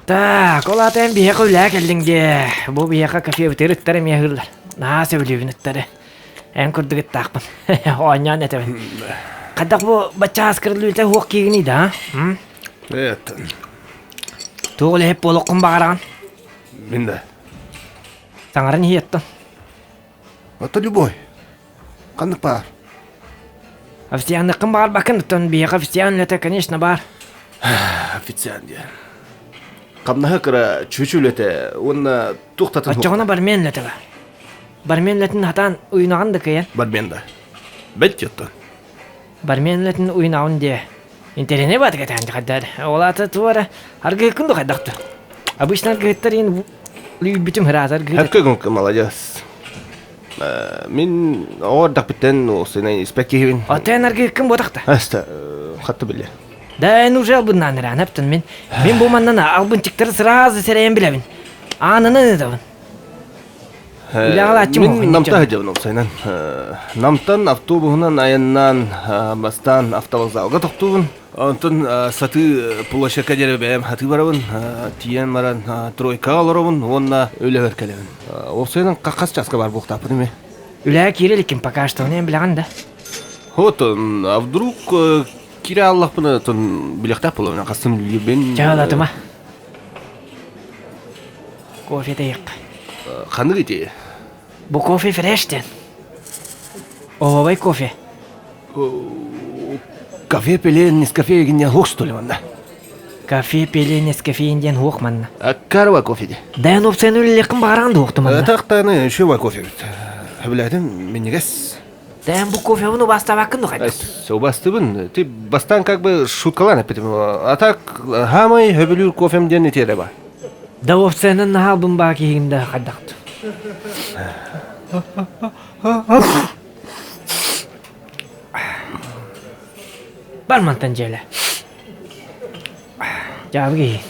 Так, ол аата эн биһиэхэ үлээ кэллиҥ дии. Бу биһиэхэ кафебытыгар ыттар эмиэ аһыыллар. Наһаа сөбүлүүбүн ыттары. Эн курдук ыттаахпын. Оонньоон этэбин. Хайдах бу бачча ааскырылыыта уох киигиний да, а? Это... Туох үлэһит буолуоххун баҕараҕын? Мин да. Саҥаран иһиэттэн. Это любой. Ханнык баар? Официанныккын баҕарбаккын, оттон биһиэхэ официант үлэтэ, конечно, баар. Официант диэн. Хамнаһа кыра чүчү үлэтэ уонна туох да Оччоҕуна бармен үлэтэ бар. Бармен үлэтин хатаан уйунаҕын да кыайан. Бармен да. Бэт оттон. Бармен үлэтин уйунаҕын диэ. Интэриэһинэй баатык этэн хайдар. Ол аата туора аргыһыккын да хайдахты. Обычно аргыһыттар иин лүүбүтүм ыраатар аргыһыт. Хакка молодец. Мин оҕо эрдэхпиттэн уопсайынан испэт киһибин. Оттон аргыһыккын буотахта. Аста хатты билэр. Да эн уже албыннаан ыраан аптын мин. Мин бу маннан албынчыктары сразу сэрэйэн билэбин. Аанынан ытабын. Үлэҕэ Мин Намта сылдьабын уопсайынан. Намтан автобуһунан айаннаан бастаан автовокзалга тохтуубун. Онтон сатыы площадка диэри бэйэм сатыы барабын. Тиийэн баран тройкаҕа олоробун уонна үлэбэр кэлэбин. Уопсайынан хас чааска бар буолуохтаахпын ими? Үлэҕэ киирэ иликкин пока что, ону эн билэҕин да? Вот, а вдруг киирэ аллахпына, тон билиэхтээх буолабын, хастын үлэлиирбин. Чаалатыма. Кофе тэйиэххэ. Ханнык ити? Бу кофе фреш диэн. Оһуобай кофе. Кафе пеле Нескафе гинне хуох что ли манна? Кафе пеле Нескафе диэн хуох манна. Карва кофе ди. Да эн опцияны үлэлиэххин баҕараҕын да уохту манна. Тахтаны шева кофе Хөбүлээтим минньигэс. Да эн бу кофебун убаастаабаккын да хайдах? Убастыбын. Ты бастаан как бы шуткалаан эппитим. А так хаамай хөбүлүүр кофем диэн итиэрэ ба. Да опциянан наһаалбын баа киһигин да хайдахту. Бар мантан дьиэлэ. Дьаабы киһи.